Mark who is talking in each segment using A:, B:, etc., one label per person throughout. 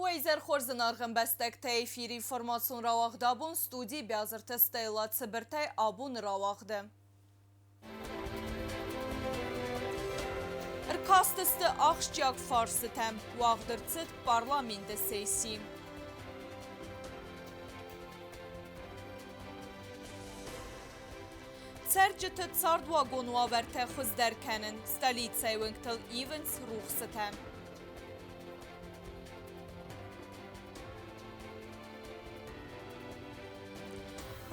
A: Уӕ изӕр хорз, зынаргъ ӕмбӕстӕгтӕ! Эфиры информацион рауагъд абон студийы Биазырты Стелла цыбыртӕй абоны рауагъды. Ӕркастысты ахсджиаг фарстытӕм. Уагъд ӕрцыд парламенты сесси. Цӕрджыты цардуагон уавӕртӕ хуыздӕр кӕнын. Столицӕйы уынгтыл ивынц рухсытӕ.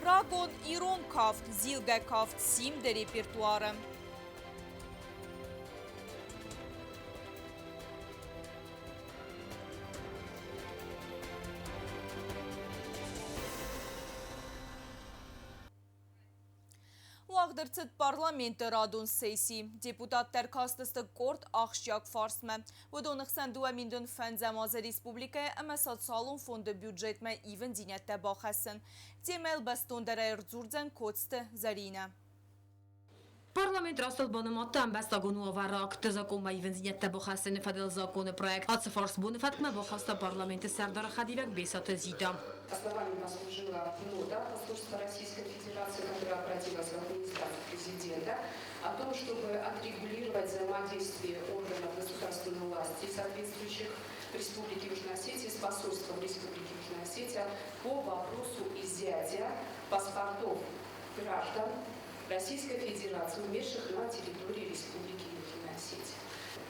A: Рагон ирон кафт, зилгӕ кафт Симды репертуары. Уагъд ӕрцыд парламенты радон сесси. Депутаттӕ ӕркастысты къорд ахсджиаг фарстмӕ. Уыдоны хсӕн 2005 азы республикӕйы ӕмӕ социалон фонды бюджетмӕ ивындзинӕдтӕ бахӕссын. Темӕйыл бӕстондӕрӕй ӕрдзурдзӕн Коцты Зӕринӕ.
B: Парламент растыл банымадта ӕмбӕстагон уавӕры акты закъонмӕ ивындзинӕдтӕ бахӕссыны фӕдыл законы проект. Ацы фарст боны фӕткмӕ бахаста парламенты сӕрдары хӕдивӕг Бесаты Зита.
C: Основанием послужила нота посольства Российской Федерации, которая обратилась в администрацию президента, о том, чтобы отрегулировать взаимодействие органов государственной власти, соответствующих Республике Южная Осетия, с посольством Республики Южная Осетия по вопросу изъятия паспортов граждан Российской Федерации, умерших на территории Республики Южная Осетия.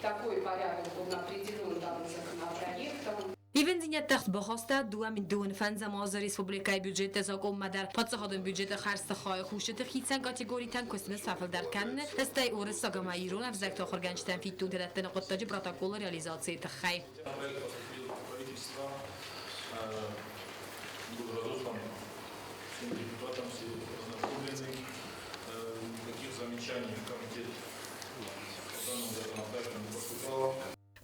C: Такой порядок был определен данным законопроектом.
B: Ивындзинӕдтӕ бахаста 2025 азы республикӕйы бюджеты закъонмӕ дӕр. Паддзахадон бюджеты хӕрдзты хайы кусджыты хицӕн категоритӕн куыстмӕ фӕфылдӕр кӕныны, стӕй уырыссаг ӕмӕ ирон ӕвзӕгты ахуыргӕнджытӕн фиддонтӕ дӕттыны хъуыддаджы протоколы реализацийы тыххӕй.
D: Правительства был разослан всем депутатам, все ознакомлены. Никаких замечаний в комитет по данному законопроекту не поступало.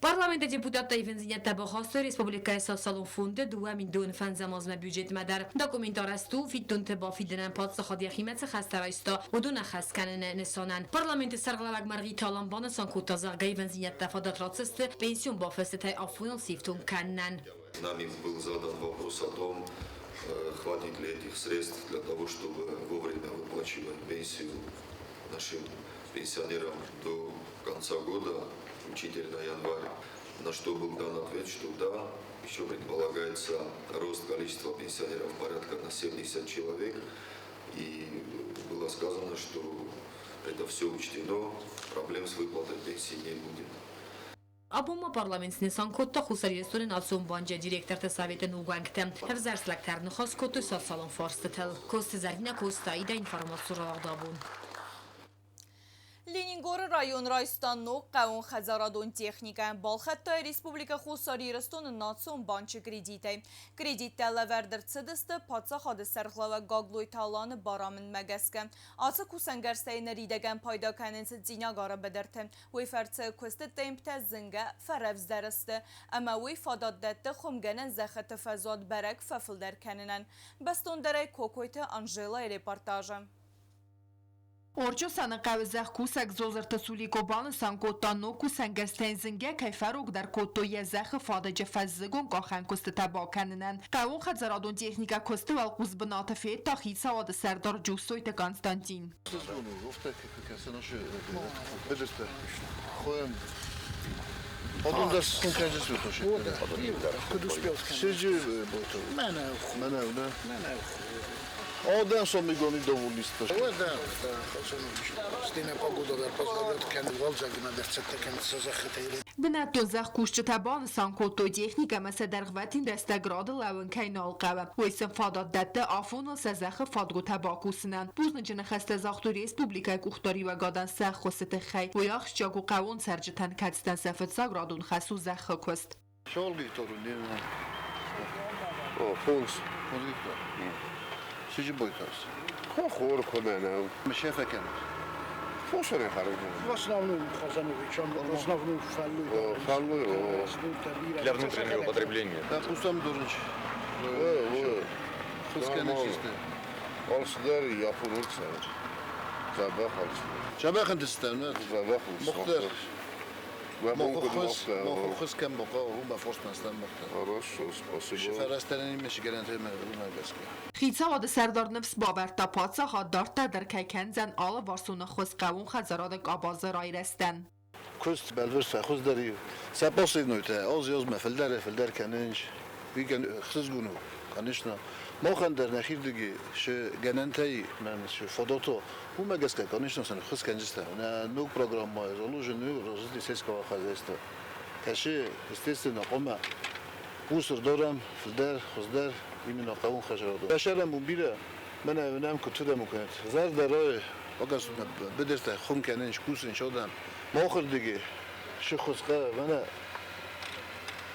B: Парламенты депутаттӕ ивындзинӕдтӕ бахастой республикӕйы социалон фонды 2025 азмӕ бюджетмӕ дӕр. Документ арӕзт у фиддонты бафидынӕн паддзахад йӕхимӕ цы хӕстӕ райста, уыдон ӕххӕст кӕныны нысанӕн. Парламенты сӕргълӕууӕг Мӕргъиты Алан банысан кодта, зӕгъгӕ, ивындзинӕдтӕ фадат ратдзысты пенсион бафыстытӕй афоныл сифтонг кӕнынӕн.
E: Нами был задан вопрос о том, хватит ли этих средств для того, чтобы вовремя выплачивать пенсию нашим пенсионерам до конца года, включительно январь. На что был дан ответ, что да, еще предполагается рост количества пенсионеров порядка на 70 человек. И было сказано, что это все учтено, проблем с выплатой пенсии не будет.
B: Абон ма парламент снысан кодта Хуссар Ирыстоны национ банджы директорты советы ног уӕнгтӕ. Ӕвзӕрст лӕгтӕ ӕрныхас кодтой социалон фарстытыл. Коцты Зӕринӕ Костаида информацион рауагъд абон.
A: Ленингоры район райста ног хъӕуон хӕдзарадон техникӕ. Балхӕдта Республикӕ Хуссар Ирыстоны национ банчы кредитӕй. Кредиттӕ лӕвӕрд ӕрцыдысты паддзахады сӕргълӕууӕг Гаглойты Аланы барамындмӕ гӕсгӕ. Ацы кусӕнгӕрзтӕй ныридӕгӕн пайда кӕнынц Дзинагары быдырты. Уый фӕрцы куысты темптӕ зынгӕ фӕрӕвдздӕр сты ӕмӕ уый фадат дӕтты хуымгӕнӕн зӕххыты фӕзуат бӕрӕг фӕфылдӕр кӕнынӕн. Бӕстондӕрӕй Кокойты Анжелайы репортажы.
F: Орчъосаны хъӕуы зӕхкусӕг Зозырты Сулико банысан кодта, ног кусӕнгӕрзтӕй зынгӕ кӕй фӕрогдӕр кодтой йӕ зӕххы фадыджы фӕззыгон къахӕн куыстытӕ бакӕнынӕн. Хъӕууонхӕдзарадон техникӕ куысты уӕлхъус бынаты федта хицауады сӕрдар Джуссойты Константин.
G: Один сомигони довольниста.
H: Да, да, Стена погода дӕр позволяет кӕны уалдзӕгмӕ дӕр цӕттӕ кӕнын сӕ зӕххытӕ.
F: Бынӕттон зӕхкусджытӕ банысан кодтой, техникӕмӕ сӕ дӕргъвӕтин рӕстӕг рады лӕууын кӕй нал хъӕуы. Уый сын фадат дӕтты афоныл сӕ зӕххы фадгуытӕ бакусынӕн. Бузныджы ныхӕстӕ загътой республикӕйы къухдариуӕгадӕн сӕ ӕххуысы тыххӕй. Уый ахсджиаг у хъӕууон цӕрджытӕн, кӕцытӕн сӕ фыццаградон хӕс у зӕххы куыст.
G: Сколько гектаров? О, фондз. Фондз гектар. Сиджи бойтас.
I: Хор хонӕнӕ.
G: Мышефе кӕнут?
I: Фосӕн хӕрын.
H: В основном Хазановичам, в основном фӕллой.
I: Фӕллой.
J: Для внутреннего потребления.
G: Да, пустам дурнич. Фусканы чисто.
I: Алцыдӕр японыл цӕры. Дзӕбӕх алцыдӕр.
G: Дзӕбӕх ын дыстӕн,
I: Дзӕбӕх у.
G: Мухтар. Махуы кӕм бахъӕуы, уым бафорстмӕ махтӕ.
I: Хорошо, спасибо.
G: Фӕрӕзтӕ гӕнӕнтӕ уымӕ гӕсгӕ.
F: Хицауады сӕрдар ныфс бавӕрдта, паддзахад дарддӕр дӕр кӕй кӕндзӕн алыварсон ӕххуыс хъӕууон хӕдзарады къабазы райрӕзтӕн.
G: Куыст бӕлвырд фӕхуыздӕр и. Сӕ последнойтӕ аз-азмӕ фылдӕрӕй-фылдӕр кӕнынц. Уый ӕхсызгон у, конечно. Махӕн дӕр нӕхирдыги цы гӕнӕнтӕ и, мӕн цы фадат у, уымӕ гӕсгӕ, конечно, сын ӕххуыс кӕндзыстӕм. Нӕ ног программӕйы заложены развитие сельского хозяйства. Кӕсы, естественно, хъуамӕ хъус ӕрдарӕм фылдӕр, хуыздӕр именно хъӕууон хӕдзарадон. Бӕсӕрӕн бон бирӕ, мӕнӕ уынӕм, куыд фыдӕбон кӕнынц. Зӕрдӕ райы, бакӕсут нӕ быдыртӕ, хуым кӕнынц, кусынц адӕм. Махырдыги шы хуыцкъа, мӕнӕ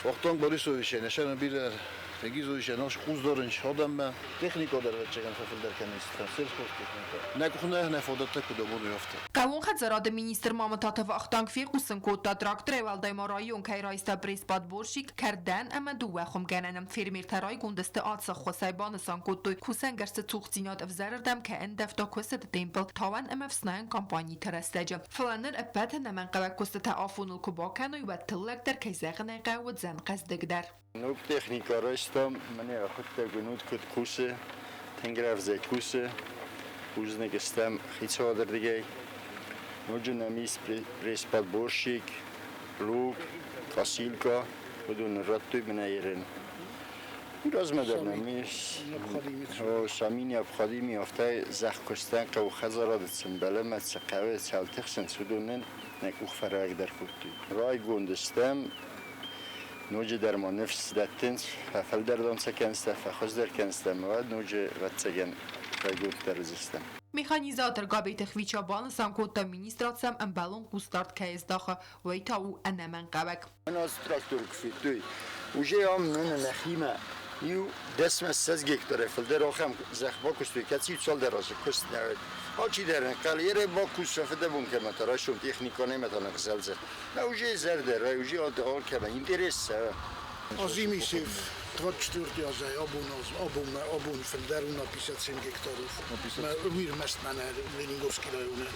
G: Вахтанг Борисовичӕн, нӕ бирӕ Тегизовичӕн аш хъусдарынц адӕммӕ. Техника дӕр ӕвӕццӕгӕн фӕфылдӕр кӕнынц, сельхозтехника. Нӕ къухы нӕ фадӕттӕ куыд амоной, афтӕ.
F: Хъӕууон хӕдзарады министр Мамытаты Вахтанг фехъусын кодта, тракторӕй уӕлдай ма район кӕй райста пресс-подборщик, кӕрдӕн ӕмӕ дыууӕ хуымгӕнӕны. Фермертӕ райгонд сты ацы ӕххуысӕй, банысан кодтой, кусӕнгӕрзты цухдзинад ӕвзӕрырдӕм кӕй ӕндӕвта куыстыты темпыл, тауӕн ӕмӕ ӕфснайӕн кампаниты рӕстӕджы. Фӕлӕ ныр ӕппӕт ӕнӕмӕнгхъӕуӕг куыстытӕ афоныл куы бакӕной, уӕд тыллӕг дӕр, кӕй зӕгъын ӕй хъӕуы, уыдзӕн хъӕздыгдӕр.
K: Ног техникӕ райстам, мӕнӕ йӕхуыдтӕг уынут, куыд кусы, тынг рӕвдзӕй кусы. Бузныг стӕм хицауады рдыгӕй. Ноджы нӕм ис пресс-подборщик, плуг, косилка, уыдон нын радтой мӕнӕ ерын. Размӕ дӕр нӕм ис сами необходимый, афтӕ зӕхкуыстӕн хъӕуы хӕдзарады цы мбӕлы ӕмӕ цы хъӕуы, цал тыхсынц, уыдонӕн нӕ къух фӕрӕгдӕр кодтой. Райгонд стӕм, ноджыдӕр ма ныфс дӕттынц, фӕфылдӕр донцӕ кӕнстӕ, фӕхуыздӕр кӕнстӕ, ӕмӕ уӕд ноджы, ӕвӕццӕгӕн, райгонддӕр уыдзыстӕм.
F: Механизатор Габеты Хвича банысан кодта, министрад сӕм ӕмбӕлон хъусдард кӕй здахы, уый та у ӕнӕмӕнгхъӕуӕг.
K: Ацы трактор куы федтой, уже ам нӕ нӕхимӕ иу дӕсмӕ 20 гектарӕй фылдӕр ахӕм зӕхх бакуыстой, кӕцы иу цалдӕр азы куыст нӕ уыд. Алчидӕр ӕнхъӕл, ере бакуса фыдӕбон кӕмӕ та райсом техника немӕ та ныгъзӕлдзӕн. На уже зӕрдӕ рай, уже алкӕмӕ интерес цӕуы.
H: Озими сев 24 азӕй абон абонмӕ абон фылдӕр у на 57 гектаров. Уир мӕст мӕнӕ Ленингорский районы нӕ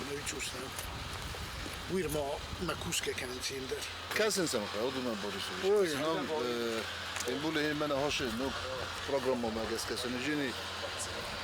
H: Уир ма мӕ кусгӕ кӕнынц ендӕр.
G: Кӕсынц ӕм хъӕуы Борисович.
H: Ой,
G: Тем более мӕнӕ хашы ног программамӕ гӕсгӕ сыныджыни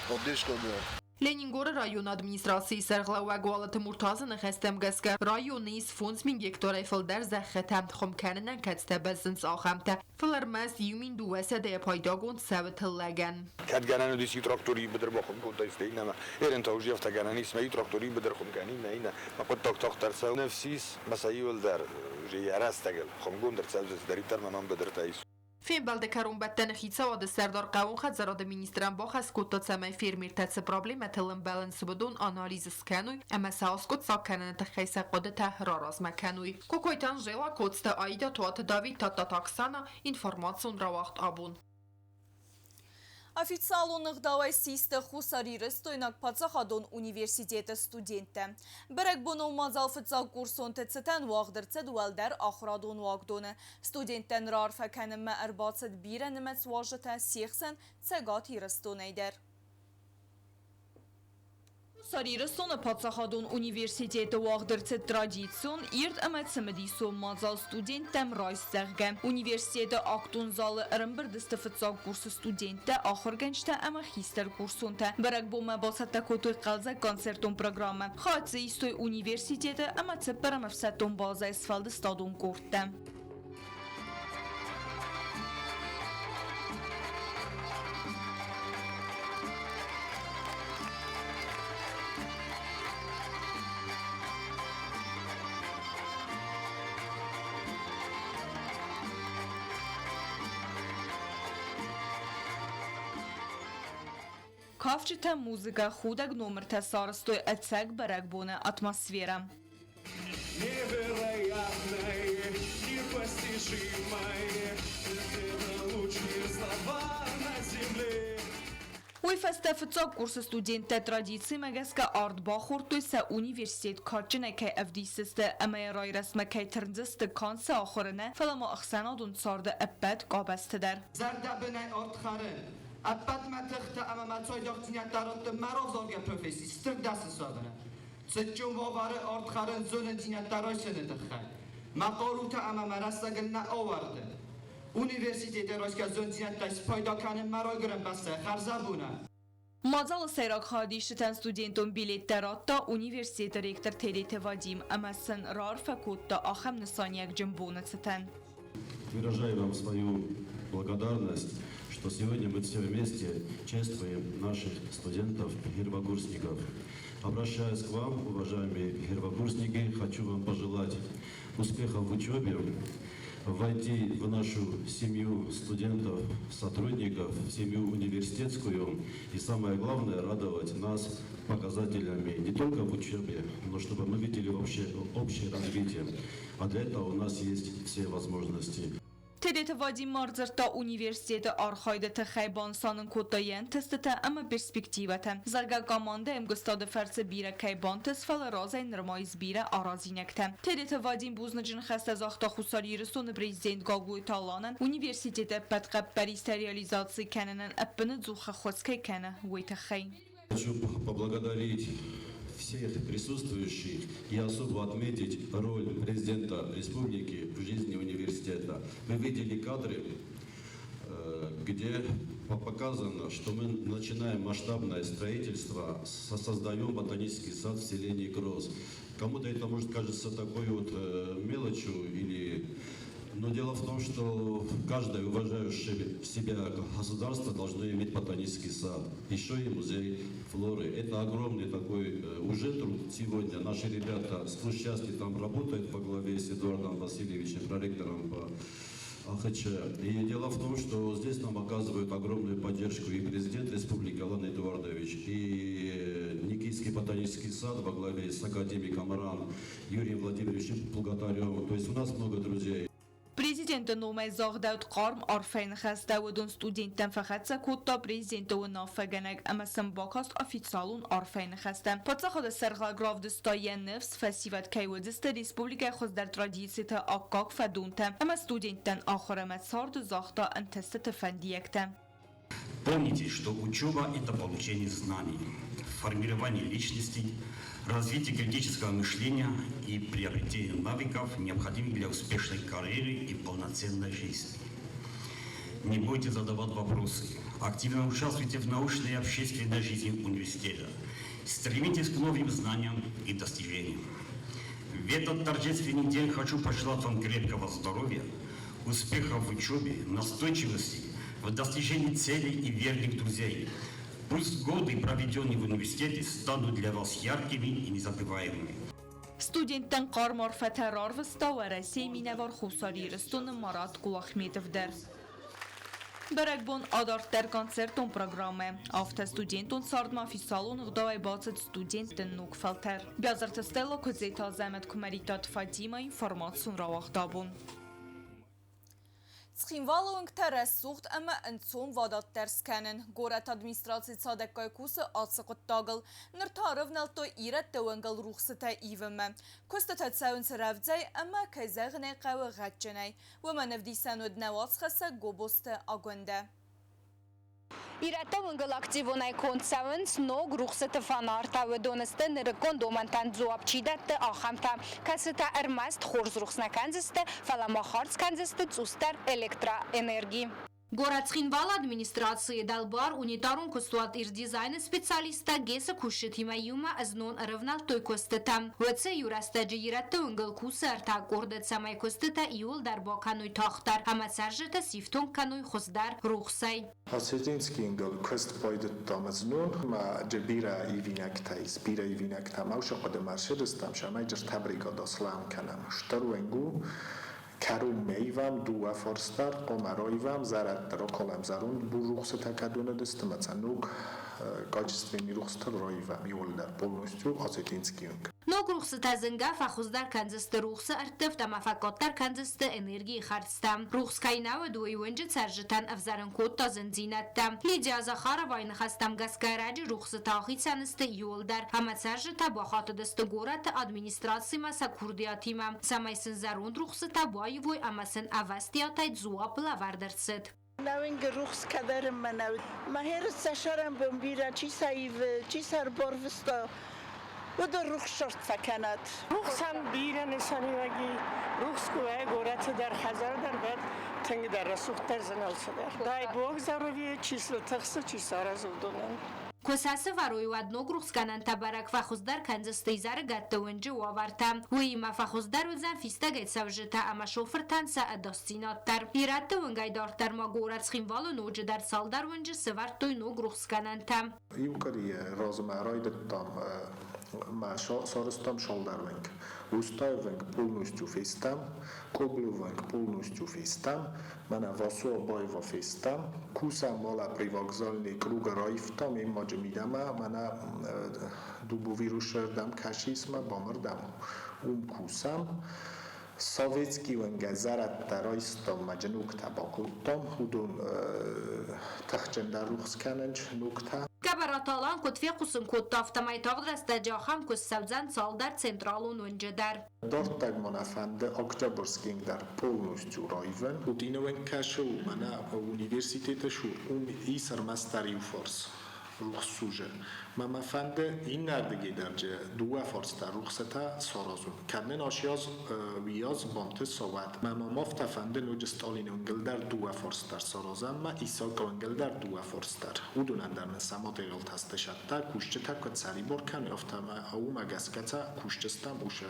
G: поддержка да.
F: Ленингоры районы администрацийы сӕргълӕууӕг Уалыты Муртазы ныхӕстӕм гӕсгӕ, районы ис 5000 гектарӕй фылдӕр зӕххытӕ, хуым кӕнынӕн кӕцытӕ бӕззынц, ахӕмтӕ. Фӕлӕ ӕрмӕст 1200-йӕ пайдагонд цӕуы тыллӕгӕн.
J: Кӕд гӕнӕн уыдис иу трактори быдыр бахуым кодтай, стӕй иннӕмӕ. Ерын та уже афтӕ гӕнӕн ис, мӕ иу трактори быдыр хуым кӕнин, нӕ иннӕ. Мӕ хъуыддаг тагъддӕр цӕуы. Ныфс ис, мӕ сӕ иуыл дӕр уже йӕ рӕстӕгыл хуымгонд ӕрцӕудзӕн, цыдӕриддӕр мӕм ам быдыртӕ ис.
F: Фембӕлды кӕронбӕттӕны хицауады сӕрдар хъӕууон хӕдзарады министрӕн бахӕс кодта, цӕмӕй фермертӕ цы проблемӕтыл ӕмбӕлынц, уыдон анализ скӕной ӕмӕ сӕ аскъуыддзаг кӕныны тыххӕй сӕ хъуыдытӕ раразмӕ кӕной. Кокойты Анжела, Коцты Аида, Туаты Давид, Тадтаты Оксана, информацион рауагъд «Абон».
A: Официалон ӕгъдауӕй систы Хуссарирыстойнаг паддзахадон университеты студенттӕ. Бӕрӕгбонон мадзал фыццаг курсонты цытӕн уагъд ӕрцыд уӕлдӕр ахуырадон уагдоны. Студенттӕн раарфӕ кӕнынмӕ ӕрбацыд бирӕнымӕц уазджытӕ, се хсӕн Цӕгат Ирыстонӕй дӕр. Хуссар Ирыстоны паддзахадон университеты уагъд ӕрцыд традицион, ирд ӕмӕ цымыдисон мадзал студенттӕм райст, зӕгъгӕ. Университеты актон залы ӕрӕмбырд сты фыццаг курсы студенттӕ, ахуыргӕнджытӕ ӕмӕ хистӕр курсонтӕ. Бӕрӕгбонмӕ бацӕттӕ кодтой хъӕлдзӕг концертон программӕ. Хайад дзы истой университеты ӕмӕ цыппӕрӕм ӕфсӕддон базӕйы сфӕлдыстадон къордтӕ. Кафджытӕ, музыкӕ, худӕг номыртӕ сарӕзтой ӕцӕг бӕрӕгбоны атмосферӕ.
L: Невероятное, непостижимое, это лучшие слова на земле.
A: Уый фӕстӕ фыццаг курсы студенттӕ традицимӕ гӕсгӕ ард бахордтой, сӕ университет кадджынӕй кӕй ӕвдисдзысты ӕмӕ йӕ райрӕзтмӕ кӕй тырндзысты канд сӕ ахуыры нӕ, фӕлӕ ма ӕхсӕнадон царды ӕппӕт къабӕзты дӕр.
M: Зӕрдӕбынӕй ард хӕрын, ӕппӕт мӕ тыхтӕ ӕмӕ мӕ цайдагъдзинӕдтӕ раттын мӕ равзаргӕ професси стыр дӕсны суӕвынӕн. Цытджын уавӕры ард хӕрын зонындзинӕдтӕ райсыны тыххӕй. Мӕ хъарутӕ ӕмӕ мӕ рӕстӕгыл нӕ ауӕрдын. Университеты райсгӕ зонддзинӕдтӕй спайда кӕнын мӕ райгуырӕн бӕстӕйы хӕрзӕбонӕн.
A: Мадзалы сӕйраг хайадисджытӕн студентон билеттӕ радта университеты ректор Тедеты Вадим ӕмӕ сын раарфӕ кодта ахӕм нысаниуӕгджын боны цытӕн.
N: Выражаю вам свою благодарность, что сегодня мы все вместе чествуем наших студентов-первокурсников. Обращаясь к вам, уважаемые первокурсники, хочу вам пожелать успехов в учебе, войти в нашу семью студентов, сотрудников, в семью университетскую и, самое главное, радовать нас показателями не только в учебе, но чтобы мы видели вообще общее развитие. А для этого у нас есть все возможности.
A: Тедеты Вадим ма ӕрдзырдта университеты архайды тыххӕй, банысан ын кодта йӕ ӕнтыстытӕ ӕмӕ перспективӕтӕ. Зӕгъгӕ, командӕйы ӕмгуыстады фӕрцы бирӕ кӕй бантыст, фӕлӕ разӕй нырма ис бирӕ аразинӕгтӕ. Тедеты Вадим бузныджы ныхӕстӕ загъта Хуссар Ирыстоны президент Гаглойты Аланӕн, университеты ӕппӕт хъӕппӕристӕ реализаци кӕнынӕн ӕппыныдзух ӕххуыс кӕй кӕны, уый тыххӕй.
N: Хочу поблагодарить всех присутствующих и особо отметить роль президента республики в жизни университета. Мы видели кадры, где показано, что мы начинаем масштабное строительство, создаем ботанический сад в селении Кросс. Кому-то это может кажется такой вот мелочью или. Но дело в том, что каждое уважающее себя государство должно иметь ботанический сад, еще и музей флоры. Это огромный такой уже труд сегодня. Наши ребята с счастья там работают во главе с Эдуардом Васильевичем, проректором по АХЧ. И дело в том, что здесь нам оказывают огромную поддержку и президент республики Алан Эдуардович, и Никитский ботанический сад во главе с академиком РАН Юрием Владимировичем Плуготаревым. То есть у нас много друзей.
A: Президенты номӕй загъдӕуыд хъарм арфӕйы ныхӕстӕ, уыдон студенттӕн фӕхӕццӕ кодта президенты уынаффӕгӕнӕг ӕмӕ сын бакаст официалон арфӕйы ныхӕстӕ. Паддзахады сӕргълӕг равдыста йӕ ныфс, фӕсивӕд кӕй уыдзысты республикӕйы хуыздӕр традициты аккаг фӕдонтӕ ӕмӕ студенттӕн ахуыр ӕмӕ царды загъта ӕнтыстыты фӕндиӕгтӕ.
O: Помните, что учеба – это получение знаний, формирование личности, развитие критического мышления и приобретение навыков, необходимых для успешной карьеры и полноценной жизни. Не бойтесь задавать вопросы. Активно участвуйте в научной и общественной жизни университета. Стремитесь к новым знаниям и достижениям. В этот торжественный день хочу пожелать вам крепкого здоровья, успехов в учебе, настойчивости в достижении целей и верных друзей. Пусть годы, проведенные в университете, станут для вас яркими и незабываемыми.
A: Студенттӕн хъарм арфӕтӕ рарвыста Уӕрӕсейы минӕвар Хуссар Ирыстоны Марат Кулахметов дӕр. Бӕрӕгбон адарддӕр концертон программӕ. Афтӕ студентон цардмӕ официалон ӕгъдауӕй бацыд студентты ног фӕлтӕр. Биазырты Стелла, Куыдзеты Азӕмӕт, Куымӕридтаты Фатимӕ, информацион рауагъд абон. Цхинвалы уынгтӕ рӕсугъд ӕмӕ ӕнцонвадатдӕр скӕнын. Горӕты администраци цадӕггай кусы ацы хъуыддагыл. Ныр та ӕрӕвнӕлдтой ирӕтты уынгыл рухсытӕ ивынмӕ. Куыстытӕ цӕуынц рӕвдзӕй ӕмӕ, кӕй зӕгъын ӕй хъӕуы, гъӕдджынӕй. Уымӕн ӕвдисӕн уыд нӕ уацхӕссӕг Гобозты Агуындӕ.
P: Ирӕттӕ уынгыл активонӕй конд цӕуынц ног рухсыты фонартӕ. Уыдон сты нырыккон домӕнтӕн дзуапп чи дӕтты, ахӕмтӕ, кӕцытӕ ӕрмӕст хорз рухс нӕ кӕндзысты, фӕлӕ ма хардз кӕндзысты цъусдӕр электроэнерги. Горӕт Цхинвалы администрацийы дӕлбар унитарон куыстуат Ирдизайн-ы специалисттӕ ГЭС-ы кусджытимӕ иумӕ знон ӕрӕвнӕлдтой куыстытӕм. Уыцы иу рӕстӕджы ирӕтты уынгыл кусы ӕртӕ къорды, цӕмӕй куыстытӕ иууылдӕр бакӕной тагъддӕр ӕмӕ цӕрджыты сифтонг кӕной хуыздӕр рухсӕй.
Q: Осетинскийы куыст байдыдтам знон, ӕмӕ бирӕ ивинӕгтӕ ис, бирӕ ивинӕгтӕ. Ма уыцы хъуыдымӕ ӕрцыдыстӕм, цӕмӕй ӕртӕ бригада слам кӕнӕм. Стыр уынг у, кӕронмӕ ивӕм, дыууӕ фарс дӕр, хъуамӕ раивӕм, зӕрӕдты ракалӕм зӕронд бур рухсытӕ кӕд уыныдысты, ӕмӕ сӕ ног качественный рухсытыл раивӕм иууылдӕр полностью Осетинский уынг.
P: Ног рухсытӕ зынгӕ фӕхуыздӕр кӕндзысты рухсы ӕрттывд ӕмӕ фӕкъаддӕр кӕндзысты энергийы хӕрдзтӕ. Рухс кӕй нӕ уыд, уый уынджы цӕрджытӕн ӕвзӕрын кодта зындзинӕдтӕ. Лидия Захаровайы ныхӕстӕм гӕсгӕ ӕрӕджы рухсытӕ ахицӕн сты иууылдӕр ӕмӕ цӕрджытӕ бахатыдысты горӕты администрацимӕ сӕ курдиатимӕ, цӕмӕй сын зӕронд рухсытӕ баивой ӕмӕ сын ӕвӕстиатӕй дзуапп лӕвӕрд ӕрцыд.
R: Нӕуынг рухс кӕдӕрын мӕнӕ. Мӕ херы цӕсӕрӕн бон бирӕ чи саивы, чи сӕ ӕрбарвыста. Уыдон рухссӕрд фӕкӕнӕд.
S: Рухсӕн бирӕ нысаниуӕг и. Рухс куы уай горӕты дӕр, хӕдзары дӕр, уӕд тынгдӕр, рӕсугъддӕр зын алцыдӕр. Дай Бог здоровье, чи сыл тыхсы, чи саразы уыдонӕн.
B: Куы сӕ сӕвӕрой, уӕд ног рухсгӕнӕнтӕ бӕрӕг фӕхуыздӕр кӕндзысты изӕрыгӕтты уынджы уавӕртӕ. Уыимӕ фӕхуыздӕр уыдзӕн фистӕгӕй цӕуджытӕ ӕмӕ шофыртӕн сӕ ӕдасдзинад дӕр. Ирӕтты уынгӕй дарддӕр ма горӕт Цхинвалы ноджыдӕр цалдӕр уынджы сӕвӕрдтой ног рухсгӕнӕнтӕ.
Q: Иу къуырийы размӕ райдыдтам мӕ сарӕзтам цалдӕр уынг. Устаевынг полностью фестӕм, Коблевынг полностью фестӕм, мӕнӕ Васо Абаева фестӕм, кусӕм уалӕ привокзальный круга раивтам, ӕммаджы мидӕмӕ, мӕнӕ Дубовирусы рдӕм кӕсисмӕ, бамырдӕм, уым кусӕм. Советский уынгӕ зӕрӕдтӕ райстам, мӕджы ногтӕ бакодтам, уыдон тыхджындӕр рухс кӕнынц ногтӕ.
B: Гӕбӕраты Алан куыд фехъусын кодта, афтӕмӕй тагъд рӕстӕджы ахӕм куыст цӕудзӕн цалдӕр централон уынджы дӕр.
Q: Дарддӕр ма нӕ фӕнды Октябрьскийы дӕр полностью раивын. Путиновӕн кӕсы, мӕнӕ университеты цур, уым ис ӕрмӕстдӕр иу фарс рухс судзы. Мӕ мӕ фӕнды иннӕрдыгӕй дӕр дыууӕ фарс дӕр рухсытӕ саразын. Кӕд нын асиаз уыйас бантыса, уӕд. Мӕ ма афтӕ фӕнды ноджы Сталины уынгыл дӕр дыууӕ фарс дӕр саразӕм ӕмӕ Исакы уынгыл дӕр дыууӕ фарс дӕр. Уыдонӕн дӕр нын сӕ материалтӕ сты цӕттӕ, кусджытӕ куыд сӕрибар кӕной, афтӕ ӕмӕ уымӕ гӕсгӕ сӕ кусджытӕм уыцы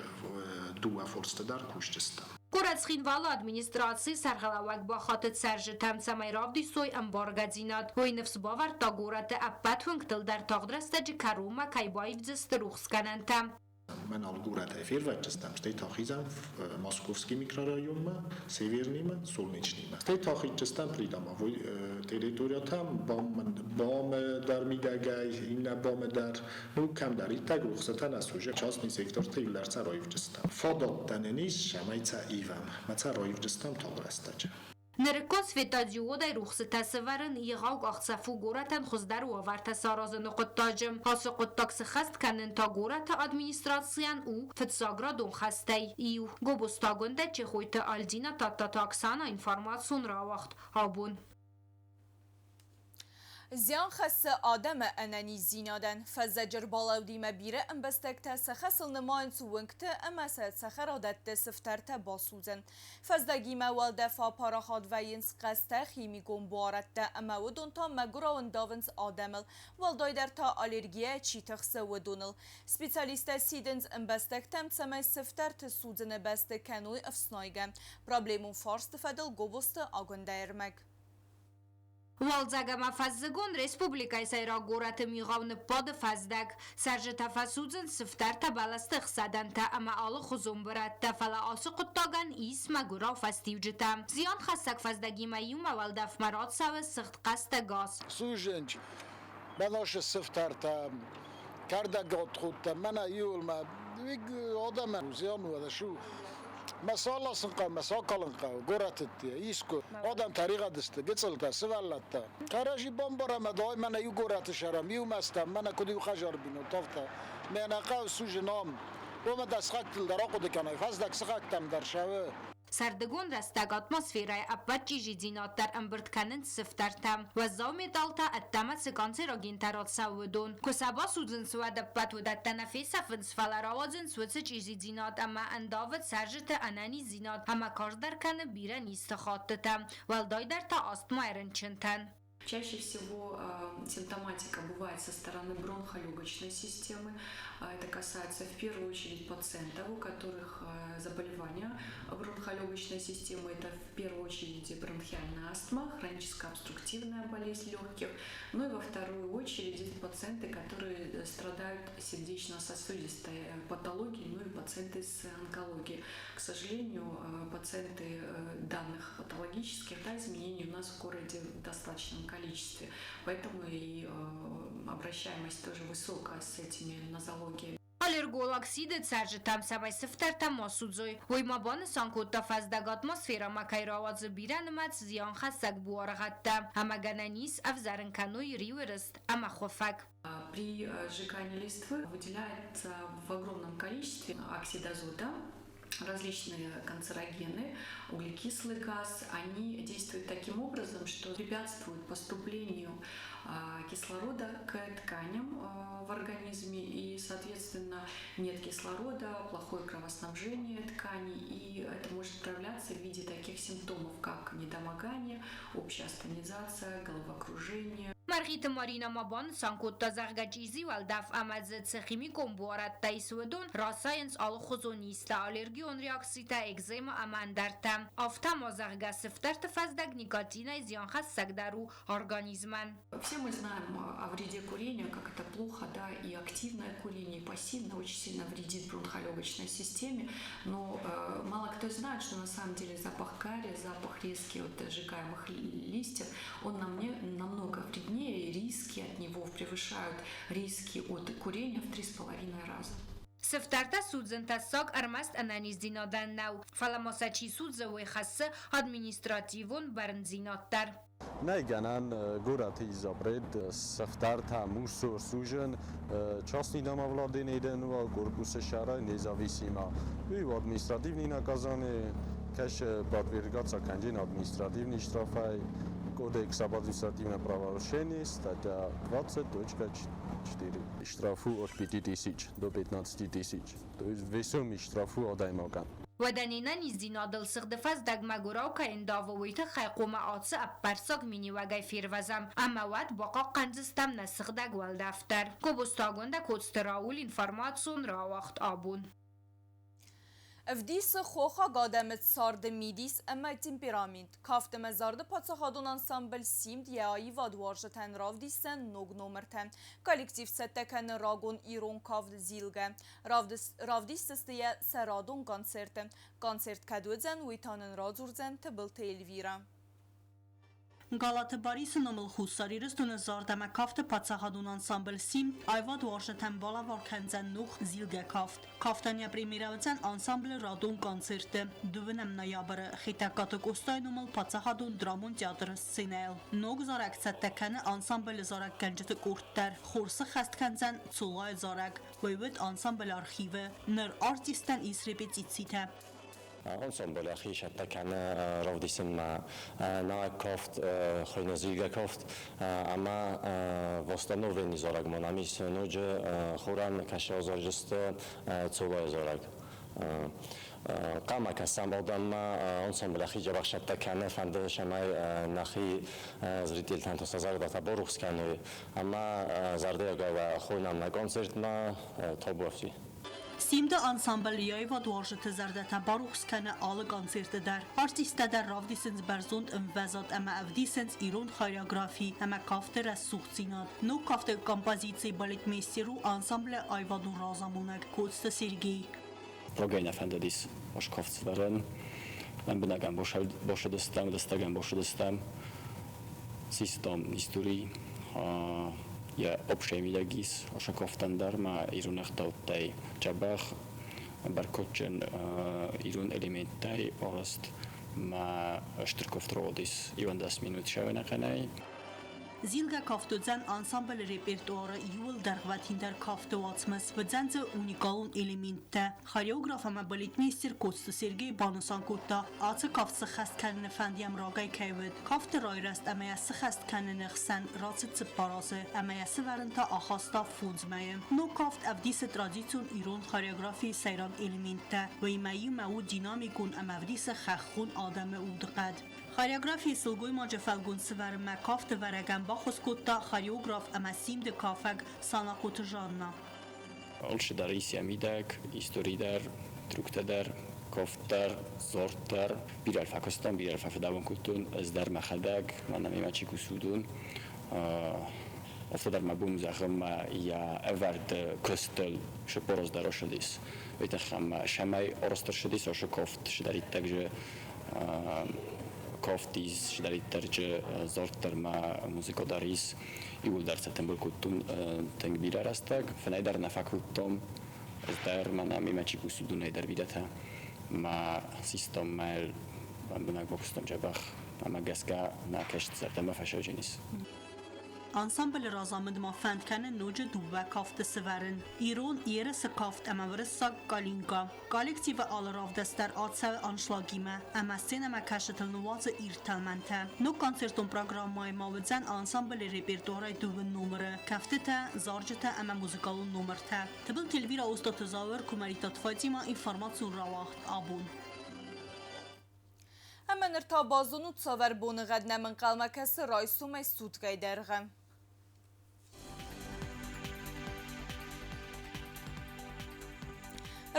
Q: дыууӕ фарсты дӕр кусджытӕм.
B: Горӕт Цхинвалы администрацийы сӕргълӕууӕг бахатыд цӕрджытӕм, цӕмӕй равдисой ӕмбаргӕдзинад. Уый ныфс бавӕрдта горӕты ӕппӕт уынгтыл дӕр тагъд рӕстӕджы кӕронмӕ кӕй баивдзысты рухсгӕнӕнтӕ.
Q: Мӕн алы горӕтӕй фервӕзтыстӕм, стӕй та хизӕм Московский микрорайонмӕ, Северныймӕ, Солнечныймӕ. Стӕй та хизтыстӕм придомовой территориятӕм, БАМы дӕр мидӕгӕй, иннӕ БАМы дӕр. Ну, кӕмдӕриддӕр рухсытӕ нӕ сузы, частный секторты иулӕр сӕ раивдзыстӕм. Фадаттӕ нын ис, цӕмӕй сӕ ивӕм, мӕ сӕ раивдзыстӕм тагъд рӕстӕджы.
B: Нырыккон светодиодӕй рухсытӕ сӕвӕрын егъау къахдзӕф у горӕтӕн хуыздӕр уавӕртӕ саразыны хъуыддаджы. Ацы хъуыддаг сыххӕст кӕнын та горӕты администрацийӕн у фыццаградон хӕстӕй иу. Гобозтагондӕй Чехойты Альдина, Тадтаты Оксана, информацион рауагъд абон.
A: Зиан хӕссы адӕмы ӕнӕниздзинадӕн. Фӕззӕджы рбалӕудимӕ бирӕ ӕмбӕстӕгтӕ сӕ хӕсыл нымайынц уынгты ӕмӕ сӕ цӕхӕрадӕтты сыфтӕртӕ басудзын. Фӕздӕгимӕ уӕлдӕф апарахат вӕййынц хъӕстӕ химикон буарадтӕ ӕмӕ уыдон та мӕгуырау ӕндавынц адӕмыл, уӕлдайдӕр та аллергийӕ чи тыхсы, уыдоныл. Специалисттӕ сидынц ӕмбӕстӕгтӕм, цӕмӕй сыфтӕрты судзыны бӕсты кӕной ӕфснайгӕ. Проблемон фарсты фӕдыл Гобозты Агуындӕ ӕрмӕг.
B: Уалдзӕг ӕмӕ фӕззыгон республикӕйы сӕйраг горӕты мигъау ныббады фӕздӕг. Цӕрджытӕ фӕсудзынц сыфтӕртӕ, бӕлӕсты ӕхсӕдӕнтӕ ӕмӕ алыхуызон бырӕттӕ, фӕлӕ ацы хъуыддагӕн ис мӕгуырау фӕстиуджытӕ. Зианхӕссӕг фӕздӕгимӕ иумӕ уӕлдӕфмӕ рацӕуы сыгъдхъӕстӕ газ.
H: Судзынц бӕласы сыфтӕртӕ, кӕрдӕгатхудтӕ, мӕнӕ иуылмӕ адӕмӕн зиан уӕдӕ Мӕ саласын хъӕуы, мӕ сакалын хъӕуы, горӕты искуы. Адӕм тӕригъӕд сты, гыццылтӕ, сывӕллӕттӕ. Кӕрӕдзи бамбарӕм ӕмӕ мӕнӕ иу горӕты сӕрӕм, иу мӕстӕм, мӕнӕ куыд иу хӕдзары бинонтӕ, афтӕ. Мӕнӕ хъӕуы сузы нам. Уымӕ дӕ сыхӕгтыл дӕр ахъуыды кӕнай, фӕздӕг сыхӕгтӕм дӕр сӕуы.
B: Сӕрдыгон рӕстӕг атмосферӕйы ӕппӕт чъизидзинад дӕр ӕмбырд кӕнынц сыфтӕртӕ. Уӕззау металлтӕ ӕддӕмӕ цы канцерогентӕ рацӕуы, уыдон. Куы сӕ басудзынц, уӕд ӕппӕт уыдӕттӕ нӕ фесӕфынц, фӕлӕ рауадзынц уыцы чъизидзинад ӕмӕ ӕндавы цӕрджыты ӕнӕниздзинад ӕмӕ карздӕр кӕны бирӕ низты хаттытӕ, уӕлдайдӕр та астмайы рынчынтӕн.
T: Чаще всего симптоматика бывает со стороны бронхолегочной системы. Это касается в первую очередь пациентов, у которых заболевания бронхолегочной системы. Это в первую очередь бронхиальная астма, хроническая обструктивная болезнь легких. Ну и во вторую очередь это пациенты, которые страдают сердечно-сосудистой патологией, ну и пациенты с онкологией. К сожалению, пациенты данных патологических, да, изменений у нас в городе в достаточном количестве. Поэтому и обращаемость тоже высокая с этими нозологиями.
B: Аллерголог сиды цӕрджытӕм, цӕмӕй сыфтӕртӕ ма судзой. Уый ма банысан кодта фӕздӕг атмосферӕмӕ кӕй рауадзы бирӕнымӕц зианхӕссӕг буаргъӕдтӕ ӕмӕ гӕнӕн ис ӕвзӕрын кӕной риуы рыст ӕмӕ хуыфӕг.
T: При сжигании листвы выделяется в огромном количестве оксид азота, различные канцерогены, углекислый газ, они действуют таким образом, что Препятствует поступлению кислорода к тканям в организме и, соответственно, нет кислорода, плохое кровоснабжение тканей, и это может проявляться в виде таких симптомов, как недомогание, общая астенизация, головокружение.
P: Мӕргъиты Маринӕ ма банысан кодта, зӕгъгӕ, чъизи уӕлдӕф ӕмӕ дзы цы химикон буарадтӕ ис, уыдон расайынц алыхуызон низтӕ, аллергион реакцитӕ, экзема ӕмӕ ӕндӕртӕ. Афтӕ ма, зӕгъгӕ, сыфтӕрты фӕздӕг никотинӕй зианхӕссӕг дӕр у организмӕн.
T: Все мы знаем о вреде курения, как это плохо, да, и активное курение, и пассивное очень сильно вредит бронхолегочной системе, но мало кто знает, что на самом деле запах гари, запах резкий от сжигаемых листьев, он нам не, намного вреднее, и риски от него превышают риски от курения в 3,5 раза.
P: Сыфтӕртӕ судзын тӕссаг ӕрмӕст ӕнӕниздзинадӕн нӕу, фӕлӕ ма сӕ чи судзы, уый хӕссы административон бӕрндзинад дӕр.
U: Нӕй гӕнӕн горӕты изобрет сыфтӕртӕ мусор сужын частный домовладение корпусы сӕрӕй независимо. Уый у административный наказание, кӕсы подвергаться кӕнджын административный штрафӕй. Кодекс об административном правонарушении, статья 20.4. Штрафу от 5000 до 15 тысяч. То есть весомый штрафу адӕймагӕн.
P: Уӕдӕ не нӕниздзинадыл сыгъды фӕздӕг мӕгуырау кӕй ӕндавы, уый тыххӕй хъуамӕ ацы ӕппӕрццаг миниуӕгӕй фервӕзӕм ӕмӕ уӕд бахъахъхъӕндзыстӕм нӕ сыгъдӕг уӕлдӕф дӕр. Гобозты Агуындӕ, Коцты Рауль, информацион рауагъд Абон.
A: Ӕвдисы хохаг адӕмы царды мидис ӕмӕ темперамент. Кафт ӕмӕ зарды паддзахадон ансамбль Симд йӕ аивадуарзджытӕн равдисдзӕн ног номыртӕ. Коллектив цӕттӕ кӕны рагон ирон кафт Зилгӕ. Равдисдзысты йӕ сӕ радон концерты. Концерт кӕд уыдзӕн, уый та нын радзурдзӕн Тыбылты Эльвирӕ.
V: Галаты Барисы номыл Хуссар Ирыстоны зард ӕмӕ кафты паддзахадон ансамбль Симд аивадуарзджытӕн балӕвар кӕндзӕн ног Зилгӕ кафт. Кафтӕн йӕ премьерӕ уыдзӕн ансамблы радон концерты дыууынӕм ноябры Хетӕгкаты Къостайы номыл паддзахадон драмон театры сценӕйыл. Ног зарӕг цӕттӕ кӕны ансамблы зарӕггӕнджыты къорд дӕр. Хор сыххӕст кӕндзӕн Цолайы зарӕг. Уый уыд ансамблы архивы. Ныр артисттӕн ис репетицитӕ.
W: Ансамбль ӕхи цӕттӕ кӕны равдисынмӕ нӕ кафт, хуыйны Зилгӕ кафт ӕмӕ восстановленный зарӕг ма нӕм ис ноджы хорӕн кӕсы зарджысты Цолайы зарӕг. Хъӕмӕ кӕсӕм адӕммӕ, ансамбль ӕхи дзӕбӕх цӕттӕ кӕны, фӕнды цӕмӕй нӕхи зрительтӕн сӕ зӕрдӕтӕ барухс кӕной ӕмӕ зӕрдиагӕй уӕ хонӕм нӕ концертмӕ табуафси.
V: Симды ансамбль йӕ аивадуарзджыты зӕрдӕтӕ барухс кӕны алы концерты дӕр. Артисттӕ дӕр равдисынц бӕрзонд ӕмвӕзад ӕмӕ ӕвдисынц ирон хореографи ӕмӕ кафты рӕсугъддзинад. Ног кафты композицийы балетмейстер у ансамблы аивадон разамонӕг Коцты Сергей.
X: Рагӕй нӕ фӕндыдис ас кафт сӕвӕрын. Лӕмбынӕг ӕм бацыдыстӕм, лыстӕг ӕм бацыдыстӕм. Систам истори, йӕ общая мидӕг ис ацы кафтӕн дӕр ма ирон ӕгъдӕуттӕй дзӕбӕх, бӕркадджын ирон элементтӕй арӕзт ма стыр кафт рауадис 11 минут сӕвӕнӕхъӕнӕй.
V: Зилгӕ кафт уыдзӕн ансамблы репертуары иууыл дӕргъвӕтиндӕр кафты уацмыс. Уыдзӕн дзы уникалон элементтӕ. Хореограф ӕмӕ балетмейстер Коцты Сергей банысан кодта, ацы кафт сыххӕст кӕныны фӕнд йӕм рагӕй кӕй уыд. Кафты райрӕзт ӕмӕ йӕ сыххӕст кӕныны хсӕн рацыд цыппар азы ӕмӕ йӕ сывӕрын та ахаста фондз мӕйы. Ног кафт ӕвдисы традицион ирон хореографийы сӕйраг элементтӕ. Уыимӕ иумӕ у динамикон ӕмӕ ӕвдисы хӕххон адӕмы удыхъӕд. Хореографийы сылгоймаджы фӕлгонц сывӕрынмӕ кафты вӕрӕгӕн баххуыс кодта хореограф ӕмӕ симды кафӕг Санахъоты Жанна.
X: Алчидӕр ис йӕ мидӕг, истори дӕр, трюктӕ дӕр, кафт дӕр, зард дӕр. Бирӕ фӕкуыстам, бирӕ фӕфыдӕбон кодтон, ӕз дӕр мӕхӕдӕг, мӕнӕ мемӕ чи кусы, уыдон. Афтӕ дӕр мӕ бон зӕгъын мӕ йӕ ӕвӕрд куыстыл сыппор дӕр ӕрцыдис. Уый тыххӕй мӕ цӕмӕй арӕзт ӕрцыдис ацы кафт, цыдӕриддӕр дзы кафт ис, цыдӕриддӕр дзы зард дӕр ма музыкӕ дӕр ис, иууылдӕр сӕ тымбыл кодтон тынг бирӕ рӕстӕг. Фынӕй дӕр нӕ фӕкодтон, ӕз дӕр мӕнӕ мемӕ чи кусы, уыдонӕй дӕр бирӕтӕ. Мӕ систам мӕ лӕмбынӕг бакуыстон дзӕбӕх, ӕмӕ гӕсгӕ нӕ кӕст зӕрдӕмӕ фӕсӕвджын ис.
V: Ансамблы разамынд ма фӕнд кӕны ноджы дыууӕ кафты сывӕрын: ирон ерысы кафт ӕмӕ уырыссаг Калинка. Коллективы алы равдыст дӕр ацӕуы аншлагимӕ ӕмӕ сценӕмӕкӕсджытыл ныууадзы ирд тӕлмӕнтӕ. Ног концертон программӕйы ма уыдзӕн ансамблы репертуарӕй дыууын номыры: кӕфтытӕ, зарджытӕ ӕмӕ музыкалон номыртӕ. Тыбылты Эльвира, Остъаты Зауыр, Куымӕридтаты Фатимӕ, информацион рауагъд абон.
A: Ӕмӕ ныр та базонут, цавӕр боныгъӕд нӕм ӕнхъӕлмӕ кӕсы райсомӕй суткӕйы дӕргъы.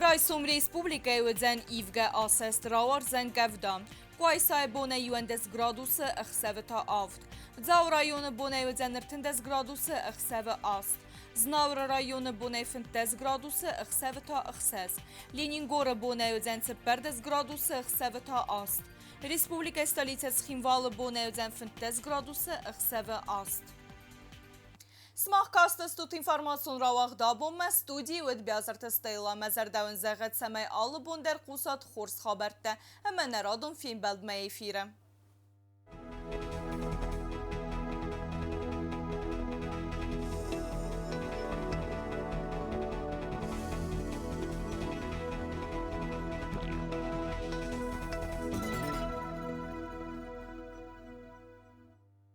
A: Райсом республикӕйы уыдзӕн ивгӕ асӕст, рауардзӕн къӕвда. Къуайсайы бонӕй 11 градусы, ӕхсӕвы та авд. Дзауы районы бонӕй уыдзӕн 13 градусы, ӕхсӕвы аст. Знауыры районы бонӕй 15 градусы, ӕхсӕвы та ӕхсӕз. Ленингоры бонӕй уыдзӕн 14 градусы, ӕхсӕвы та аст. Республикӕйы столицӕ Цхинвалы бонӕй уыдзӕн 15 градусы, ӕхсӕвы аст. Сымах кастыстут информацион рауагъд абонмӕ. Студийы уыд Биазырты Стелла. Мӕ зӕрдӕ уын зӕгъӕд, цӕмӕй алы бон дӕр хъусат хорз хабӕрттӕ ӕмӕ нӕ радон фембӕлдмӕ эфиры.